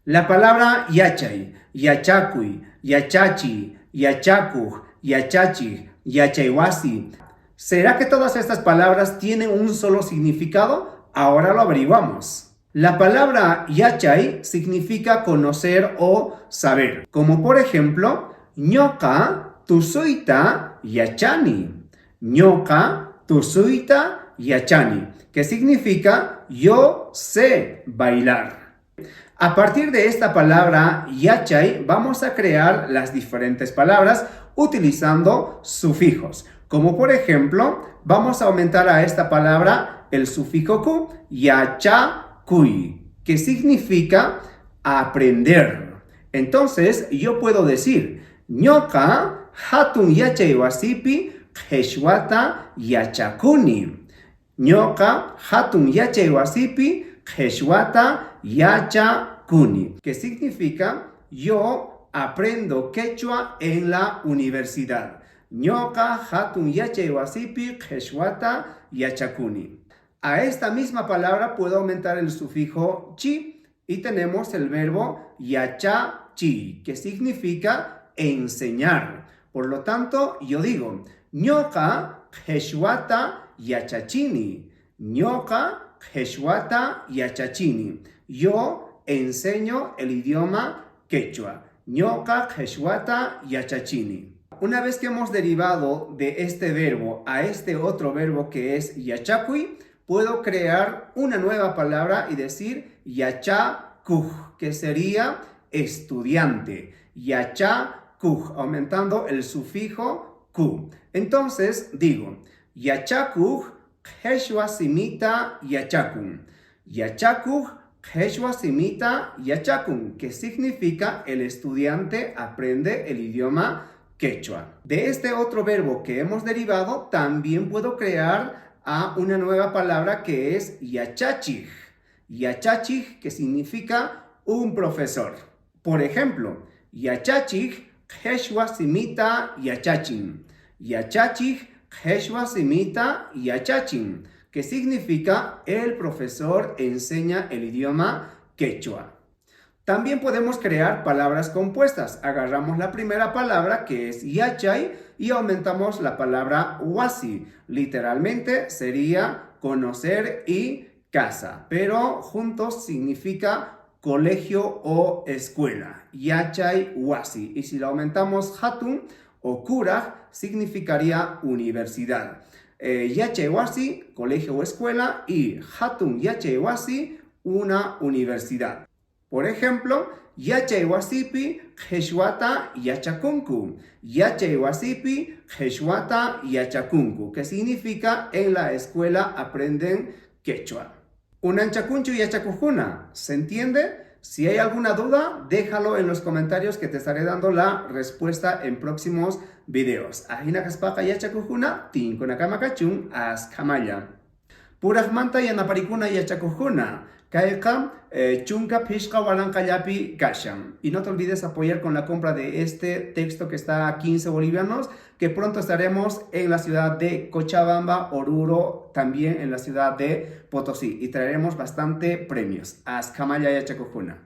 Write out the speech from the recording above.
La palabra yachay, yachakuy, yachachiy, yachakuj, yachachij, yachaywasi. ¿Será que todas estas palabras tienen un solo significado? Ahora lo averiguamos. La palabra yachay significa conocer o saber, como por ejemplo, ñoqa tusuyta yachani. Ñoqa tusuyta yachani, que significa yo sé bailar. A partir de esta palabra yachay vamos a crear las diferentes palabras utilizando sufijos. Como por ejemplo, vamos a aumentar a esta palabra el sufijo ku, yachakuy, que significa aprender. Entonces, yo puedo decir, ñoqa hatun yachay wasipi qheshwata yachakuni. Ñoqa hatun yachay wasipi qheshwata yachakuni, que significa yo aprendo quechua en la universidad. Ñoqa hatun yachay wasipi qheshwata yachakuni. A esta misma palabra puedo aumentar el sufijo chi y tenemos el verbo yachachi, que significa enseñar. Por lo tanto, yo digo, ñoqa qheshwata yachachini. Ñoqa qheshwata yachachini. Yo enseño el idioma quechua. Ñoqa qheshwata yachachini. Una vez que hemos derivado de este verbo a este otro verbo que es yachakuy, puedo crear una nueva palabra y decir yachakuj, que sería estudiante. Yachakuj, aumentando el sufijo ku. Entonces digo, yachakuj qheshwa simita yachakun. Yachakuj qheshwa simita yachakun, que significa el estudiante aprende el idioma quechua. De este otro verbo que hemos derivado, también puedo crear a una nueva palabra que es yachachij. Yachachij, que significa un profesor. Por ejemplo, yachachij qheshwa simita yachachin. Yachachij qheshwa simita yachachin, que significa el profesor enseña el idioma quechua. También podemos crear palabras compuestas. Agarramos la primera palabra, que es yachay, y aumentamos la palabra wasi. Literalmente sería conocer y casa, pero juntos significa colegio o escuela. Yachay wasi. Y si lo aumentamos hatun o kuraj, significaría universidad. Yachay wasi, colegio o escuela, y hatun yachay wasi, una universidad. Por ejemplo, yachay wasipi qheshwata yachakunku. Yachay wasipi qheshwata yachakunku, que significa en la escuela aprenden quechua. Unanchakunchu yachakujuna, ¿se entiende? Si hay alguna duda, déjalo en los comentarios que te estaré dando la respuesta en próximos videos. Ajina kaspaqa yachakujuna, tinkunakama kachun, askhamalla. Purajmanta yanaparikuna yachakujuna. Kayqa 15 waranqallapi kashan. Y no te olvides apoyar con la compra de este texto que está a 15 bolivianos, que pronto estaremos en la ciudad de Cochabamba, Oruro, también en la ciudad de Potosí. Y traeremos bastante premios. Askhamalla yachakujuna.